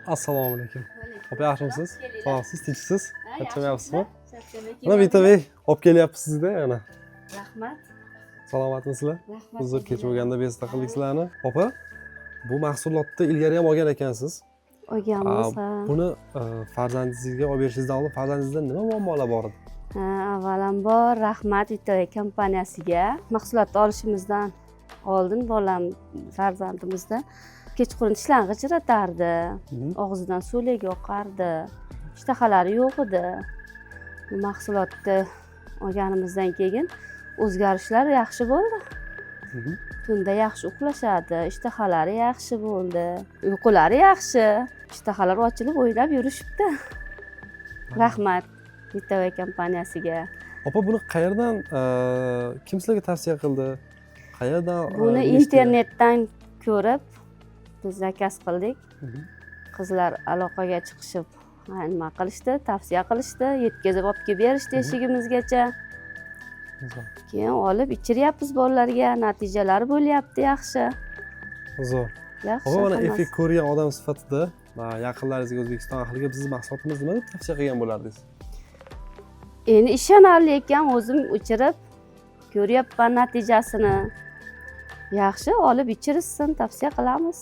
Assalomu alaykum, opa, yaxshimisiz? Sog'siz, tinchsiz, charchamayapsizmi? Mana Vitaway olib kelyapsizda yana. Rahmat. Salomatmisizlar? Rahmat. Uzr, kech bo'lganda bezovta qildik sizlarni. Opa, bu mahsulotni ilgari ham olgan ekansiz. Olganmiz, ha. Buni farzandingizga olib berishingizdan oldin farzandingizda nima muammolar bor edi? Ha, avvalambor rahmat Vitaway kompaniyasiga. Mahsulotni olishimizdan oldin bolam, farzandimizda kechqurun tishlarini g'ijiratardi, og'zidan so'lak oqardi, ishtahalari yo'q edi. Bu mahsulotni olganimizdan keyin o'zgarishlar yaxshi bo'ldi. Tunda yaxshi uxlashadi, ishtahalari yaxshi bo'ldi, uyqulari yaxshi, ishtahalari ochilib, o'ynab yurishibdi. Rahmat Vitaway kompaniyasiga. Opa, buni qayerdan, kim sizlarga tavsiya qildi, qayerdan Buni eshitdinglar? internetdan ko'rib, biz zakaz qildik. Qizlar aloqaga chiqishib, ha, nima qilishdi, tavsiya qilishdi, yetkazib olib kelib berishdi eshigimizgacha. Keyin olib ichiryapmiz bolalarga, natijalari bo'lyapti yaxshi. Zo'r. Yaxshi Opa, mana hammasi. Effekt ko'rgan odam sifatida yaqinlaringizga, O'zbekiston ahliga bizni mahsulotimizni nima deb tavsiya qilgan bo'lardingiz? Endi ishonarli ekan, o'zim ichirib ko'ryapman natijasini. Yaxshi, olib ichirishsin, tavsiya qilamiz.